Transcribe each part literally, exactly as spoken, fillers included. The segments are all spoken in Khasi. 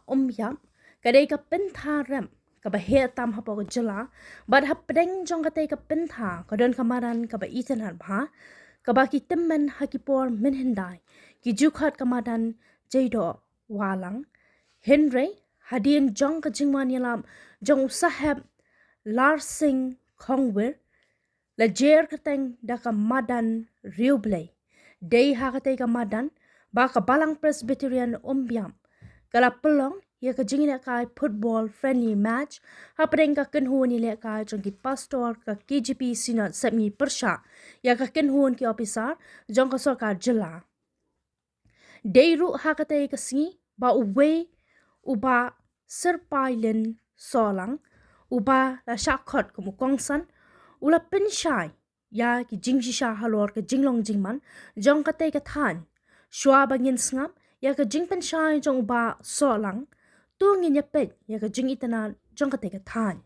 Umïap ka dei ka pyntha rep kaba heh tam hapoh ka jylla, bad hapdeng jong katei ka pyntha ka don ka madan kaba itynnad bha, kaba ki tymmen ha ki por mynhyndai ki ju khot ka madan Jaidoh Wahlang. Hynrei hadien jong ka jingwan ïalap jong u Saheb Larsing Khongwir, la jer kyrteng da ka madan Riewblei. Dei ha katei ka madan ba ka Balang Presbyterian Umïap ka la pynlong ïa ka jingïalehkai football friendly match hapdeng ka kynhun ïalehkai jong ki pastor ka K J P Synod Sepngi pyrshah ïa ka kynhun ki ophisar jong ka sorkar jylla. Dei ruh ha katei ka sngi ba uwei u Bah Syrpailin Sohlang, uba la shah khot kum u kongsan, u la pynshai ïa ki jingshisha halor ka jinglong jingman jong katei ka thaiñ. Shuwa ba ngin sngap ïa ka jingpynshai jong u Bah Sohlang, to ngin ïa peit ïa ka jingitynnad jong katei ka thaiñ.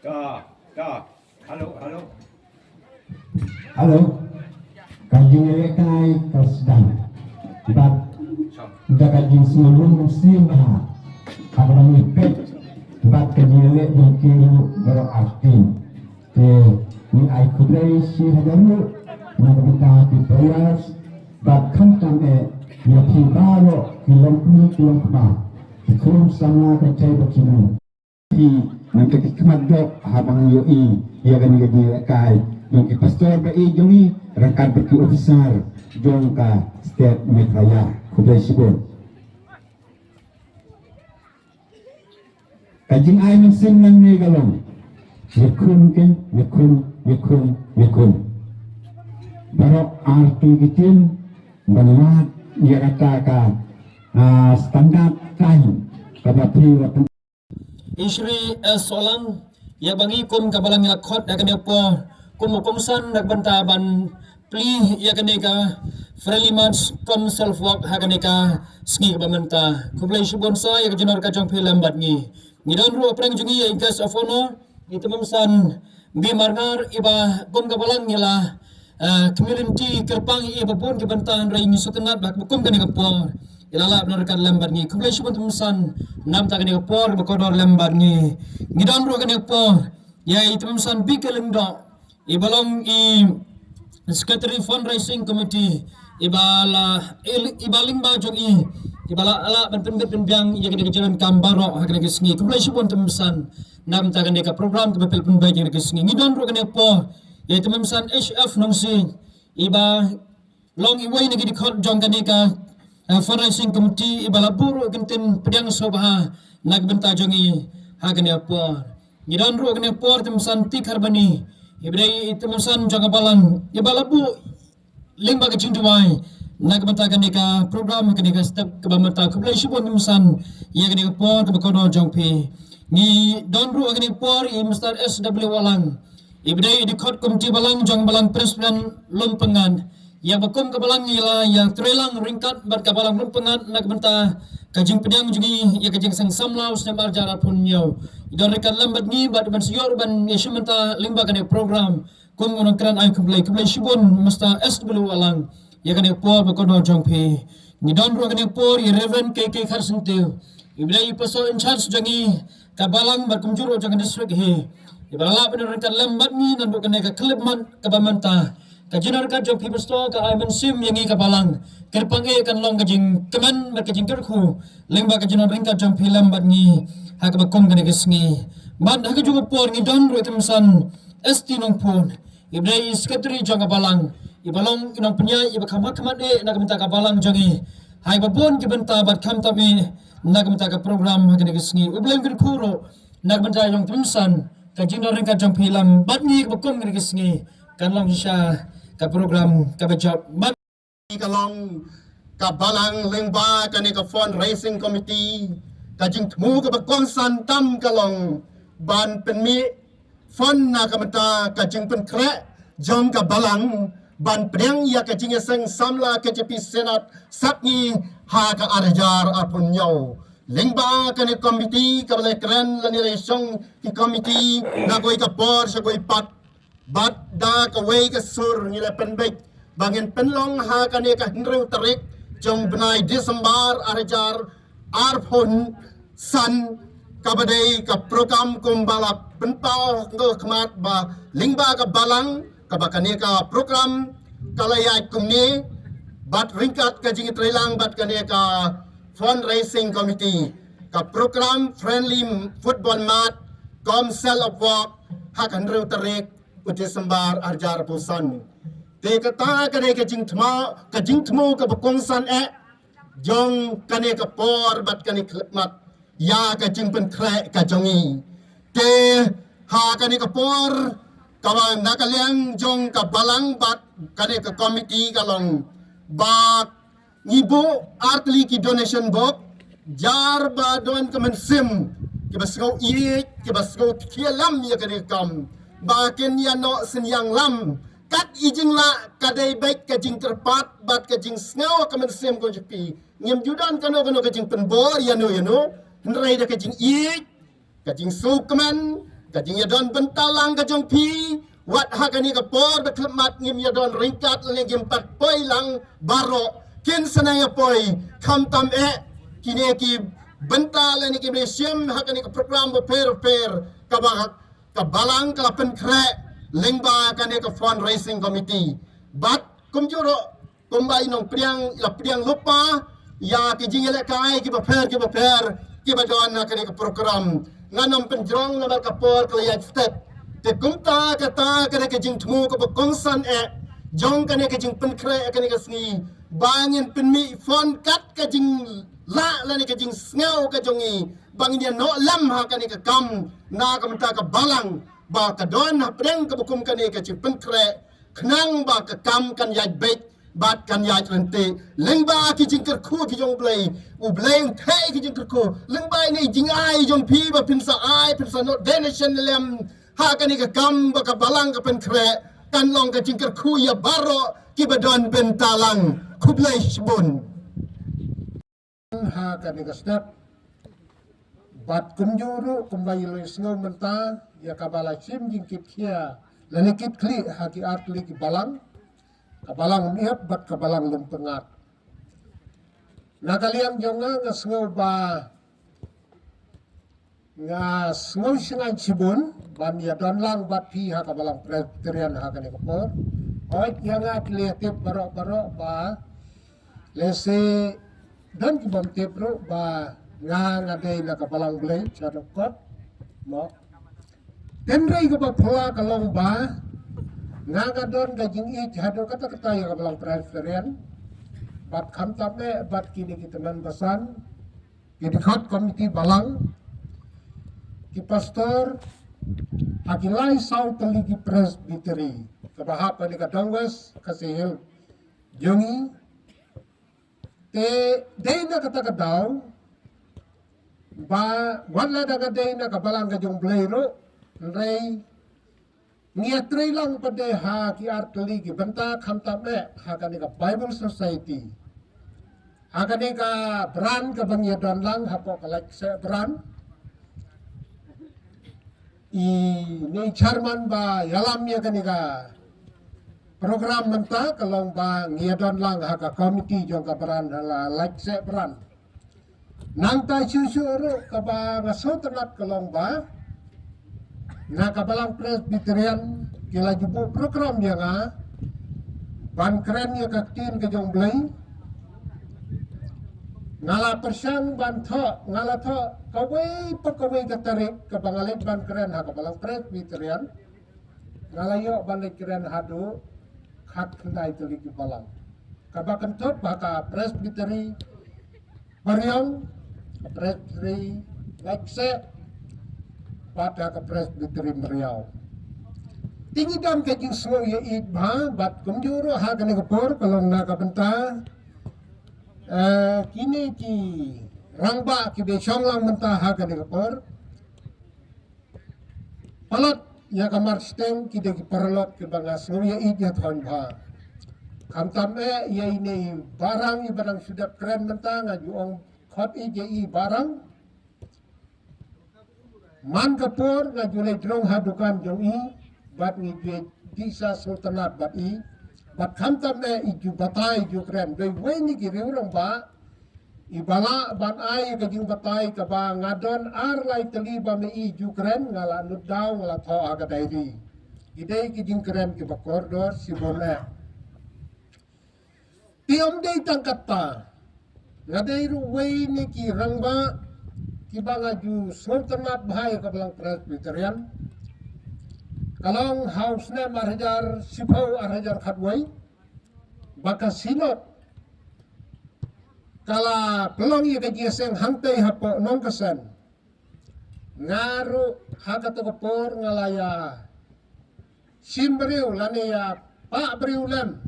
Ka, ka. Hello, hello. Hello. Ka jingïalehkai ka sdang. Bad da ka jingsngewlem mynsiem bha ha kaba ngi peit bad ka jingïaleh jong ki ruh baroh artylli. Te ngi ai khublei shi hajar nguh na ka bynta ki players bad khamtam eh ïa phi baroh ki longkmie ki longkpa, ki khun samla ka jait bad ki nong. Ki nangta ki khmat doh haba ngi ïohi ïa kane ka jingïalehkai jong ki pastor ba ïeit jong ngi ryngkat bad ki officer jong ka state Meghalaya. Khublei shibun. Ka jingai mynsiem nangne ka long, ïakhun kein, ïakhun, ïakhun, ïakhun. Baroh artylli ki team ban wad ïa kata ka, ah, standard time kaba phi la pyn- I Shri S Sohlang, ïa ba ngi kum ka Balang ïa la khot ha kane ka por kum u kongsan na ka bynta ban plie ïa kane ka friendly match cum self walk ha kane ka sngi kaba mynta. Khublei shibun sa ïa ka jingïaroh ka jong phi lem bad ngi. Ngi don ruh pyrshang jong ngi ïa i guest of honor, i Tymmen San B Marngar, iba kum ka balang ïa la, eh, community kyrpang ïa iba bun ki bynta, hynrei ngi sngewtynnat ba kum kane ka por i la lah ban ryngkat lem bad ngi. Khublei shibun Tymmen San namar kane ka por ba kordor lem bad ngi. Ngi don ruh kane ka por ïa i Tymmen San B K Lyngdoh, iba long i Secretary Fundraising Committee, iba la, i, iba lyngba jong i, iba la, la ban pynbit pynbiang ïa kane ka jingdonkam baroh ha kane ka sngi. Khublei shibun Tymmen San namar kane ka program kaba pynbeit ïa kane ka sngi. Ngi don ruh kane ka por ïa i Tymmen San H F Nongsiej, iba long iwei na ki dkhot jong kane ka, eh, fundraising committee, iba la buh ruh ka ktien pdiang sngewbha na ka bynta jong i ha kane ka por. Ngi don ruh kane ka por Tymmen San T Kharbani, iba dei i Tymmen San jong ka balang, iba la buh lyngba ka jingduwai na ka bynta kane ka program, kane ka step kaba mynta. Khublei shibun Tymmen San ïa kane ka por kaba kordor jong phi. Ngi don ruh kane ka por i Mister S W Wahlang, iba dei i dkhot committee balang jong balang Presbyterian Lumpyngngad, ïa ba kum ka balang ngi la ïa treilang ryngkat bad ka balang Lumpyngngad na ka bynta ka jingpdiang jong ngi ïa ka jingseng samla u snem ar hajar arphew hynñiew. I don ryngkat lem bad ngi bad ban shu ïoh ban ïashim bynta lyngba kane ka program kum u nongkren. Ai khublei, khublei shibun Mister S W Wahlang ïa kane ka por ba kordor jong phi. Ngi don ruh kane ka por ïa Reverend K K Kharsyntiew, iba dei i pastor in charge jong ngi ka balang bad kumjuh ruh jong ka district hi, iba la lah ban ryngkat lem bad ngi naduh kane ka khyllipmat kaba mynta. Ka jingryngkat jong phi pastor ka ai mynsiem ïa ngi ka balang. Kyrpang eh kan long ka jingkmen bad ka jingkyrkhu lyngba ka jingryngkat jong phi lem bad ngi ha kaba kum kane ka sngi. Bad ha kajuh ka por ngi don ruh i Tymmen San S T Nongphun, iba dei i secretary jong ka balang, iba long i nongpynïaid iba kham hakhmat eh na ka bynta ka balang jong ngi ha iba bun ki bynta bad khamtam eh na ka bynta ka program ha kane ka sngi. U Blei un kyrkhu ruh na ka bynta jong Tymmen San, ka jingdon ryngkat jong phi lem bad ngi kaba kum kane ka sngi kan long shisha ka program kaba jop. Bad ka long ka balang lyngba kane ka fundraising committee, ka jingthmu kaba kongsan tam ka long ban pynmih fund na ka bynta ka jingpynkhreh jong ka balang ban pdiang ïa ka jingïaseng samla K J P Synod Sepngi ha ka ar hajar arphew hynñiew. Lyngba kane ka committee kaba la kren lane la ïashong ki committee na kawei ka por sha kawei pat, bad da kawei ka sur ngi la pynbeit ba ngin pynlong ha kane ka hynriew tarik jong bnai December ar hajar arphew san, kaba dei ka program kumba la pynpaw ha khmat ba lyngba ka balang, kaba kane ka program ka la ïaid kumne bad ryngkat ka jingtreilang bad kane ka fundraising committee, ka program friendly football match kum sel of work ha ka hynriew tarik u December ar hajar arphew san. Te kata ka dei ka jingthmu, ka jingthmu kaba kongsan eh jong kane ka por bad kane ka khyllipmat ïa ka jingpynkhreh ka jong ngi. Te ha kane ka por kaba na ka liang jong ka balang bad kane ka committee ka long ba ngi buh artylli ki donation box, jar ba don ka mynsiem kiba sngew ïeit, kiba sngew tkhia lam ïa kane ka kam, ba kin ïa noh synñiang lam. Kat i jinglah ka dei beit ka jingkyrpad bad ka jingsngew ka mynsiem ka jong phi. Ngim ju don kano kano ka jingpynbor ïano ïano, hynrei da ka jingïeit, ka jingsngewkmen, ka jingïadon bynta lang ka jong phi. Wat ha kane ka por ba khyllipmat ngim ïadon ryngkat lane ngim pat poi lang baroh, kin sa nang ïa poi khamtam eh kine ki bynta lane ki mynsiem ha kane ka program bapher bapher kaba ka balang ka la pynkhreh lyngba kane ka fundraising committee. Bad kumjuh ruh kumba i nongpdiang i la pdiang lypa ïa ki jingïalehkai kiba pher kiba pher kiba don ha kane ka program. Ngan ym pynjrong namar ka por ka la ïaid step. Te kumta kata ka dei ka jingthmu kaba kongsan eh jong kane ka jingpynkhreh kane ka sngi, ba ngin pynmih fund kat ka jinglah lane ka jingsngew ka jong ngi ba ngin ïa noh lem ha kane ka kam na ka bynta ka balang, ba ka don hapdeng kaba kum kane ka jingpynkhreh, khnang ba ka kam kan ïaid beit bad kan ïaid ryntih. Lyngba ki jingkyrkhu ki jong U Blei, U Blei un theh ki jingkyrkhu. Lyngba ine i jingai jong phi ba phin sa ai, phin sa noh donation lem ha kane ka kam ba ka balang ka pynkhreh, kan long ka jingkyrkhu ïa baroh kiba don bynta lang. Khublei shibun. Ha kane ka step Bad kumjuh ruh kumba ïa la sngew mynta ïa kaba la shim jingkitkhia lane kitkhlieh ha ki artylli ki balang, ka balang Umïap bad ka balang Lympyrngat. Na ka liang jong nga nga sngew ba nga sngew shngaiñ shibun ban ïa don lang bad phi ha ka balang Presbyterian ha kane ka por. Hooid ïa nga ki la tip baroh baroh ba lehse don ki bym tip ruh ba nga nga dei na ka balang Blei sha dkhot mo. Tynrai kaba phylla ka long ba nga nga don ka jingïeit haduh katta katta ïa ka balang Presbyterian. Bad khamtam eh bad kine ki tymmen basan, ki dkhot komiti balang, ki pastor ha ki lai saw tylli ki presbytery kaba hap ha kane ka Dong West Khasi Hills jong ngi. Te dei na kata ka daw ba wat la da ka dei na ka balang ka jong Blei ruh, hynrei ngi ïatrei lang pat de ha ki artylli ki bynta, khamtam eh ha kane ka Bible Society, ha kane ka brand kaba ngi ïa don lang hapoh ka Laitseh brand. I ne i chairman ba ïalam ïa kane ka program mynta ka long ba ngi ïa don lang ha ka komiti jong ka brand ha la Laitseh brand. Nangta shuh shuh ruh kaba nga sngewtynnat ka long ba na ka balang Presbyterian ki la ju buh program ïa nga ban kren ïa ka ktien ka jong Blei. Nga la pyrshang ban thoh, nga la thoh kawei pa kawei ka tarik kaba nga leit ban kren ha ka balang Presbyterian. Nga la ïoh ban leit kren haduh khatkhyndai tylli ki balang, kaba kynthup ha ka Presbytery Mariang, ka Presbytery Laitseh bad ha ka Presbytery Meriaw. Te ngi don ka jingsngew ïa ïeit bha bad kumjuh ruh ha kane ka por ka long na ka bynta eh, kine ki rangbah kiba shong lang mynta ha kane ka por. Palat ïa ka Marsteng ki dei ki paralok kiba nga sngew ïa ïeit ïa thoiñ bha. Khamtam eh ïa ine i Bahrang iba dang shu dep kren mynta, nga ju ong khot ïeit ïa i Bahrang. Man ka por nga ju leit rung ha dukan jong i bad ngi ju dih sha sngewtynnat bad i. Bad khamtam eh i ju batai i ju kren, dei wei na ki riew rangbah iba lah ban ai ka jingbatai kaba nga don ar lai tylli ba me i ju kren, nga la nud daw, nga la thoh ha ka diary. Ki dei ki jingkren kiba kordor shibun eh. Te ym dei tang katta, nga dei ruh wei na ki rangbah kiba nga ju sngewtynnat bha ïa ka balang Presbyterian. Ka long ha u snem ar hajar shiphew ar hajar khatwei ba ka Synod ka la pynlong ïa ka jingïaseng hangtei hapoh Nongkasen. Nga ruh ha kato ka por nga la ïa shim briew lane ïa pah briew lem.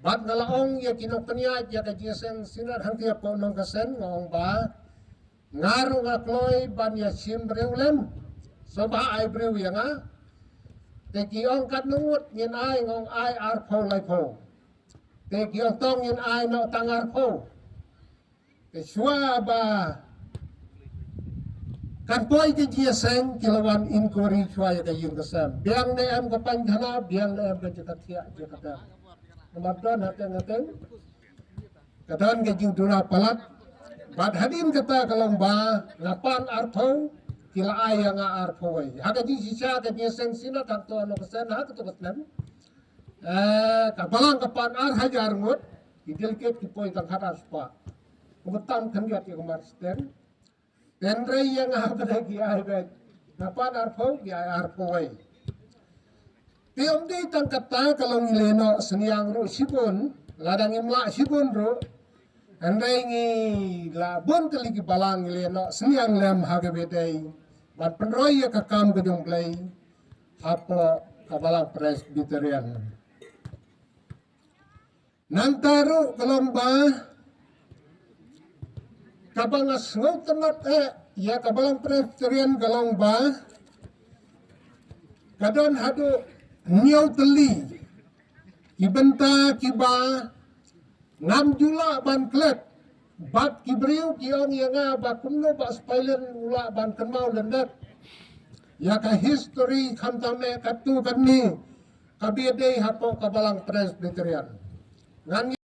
Bad nga la ong ïa ki nongpynïaid ïa ka jingïaseng Synod hangtei hapoh Nongkasen, nga ong ba nga ruh nga kloi ban ïa shim briew lem. Sngewbha ai briew ïa nga. Te ki ong katno ngut ngin ai, nga ong ai arphew laiphew. Te ki ong to ngin ai noh tang arphew. Te shuwa ba kan poi ka jingïaseng ki la wan inquiry shuwa ïa ka ïing ka sem. Biang ne em ka painkhana, biang ne em ka jaka thiah jaka bem. Namar don hateng hateng ka don ka jingduna palat. Bad hadien kata ka long ba nga pan arphew, ki la ai ïa nga arphew wei. Ha ka jingshisha ka jingïaseng Synod hangto ha Nongkasen ha kato ka snem, eh, ka balang ka pan ar hajar ngut, ki delegate ki poi tang khatar spah. Kumba tam khyndiat ïa ka Marsteng. Hynrei ïa nga ba dei ki ai beit. Nga pan arphew, ki ai arphew wei. Te ym dei tang katta, ka long ngi leh noh synñiang ruh shibun, lada ngim lah shibun ruh. Hynrei ngi la bun tylli ki balang ngi leh noh synñiang lem ha kaba dei ban pynroi ïa ka kam ka jong Blei hapoh ka balang Presbyterian. Nangta ruh ka long ba kaba nga sngewtynnat eh ïa ka balang Presbyterian ka long ba ka don haduh hynñiew tylli ki bynta kiba ngam ju lah ban klet Bad ki briew ki ong ïa nga ba kumno Bah Spailin u lah ban kynmaw lyndet ïa ka history, khamtam eh katto katne kaba dei hapoh ka Balang Presbyterian. Ngan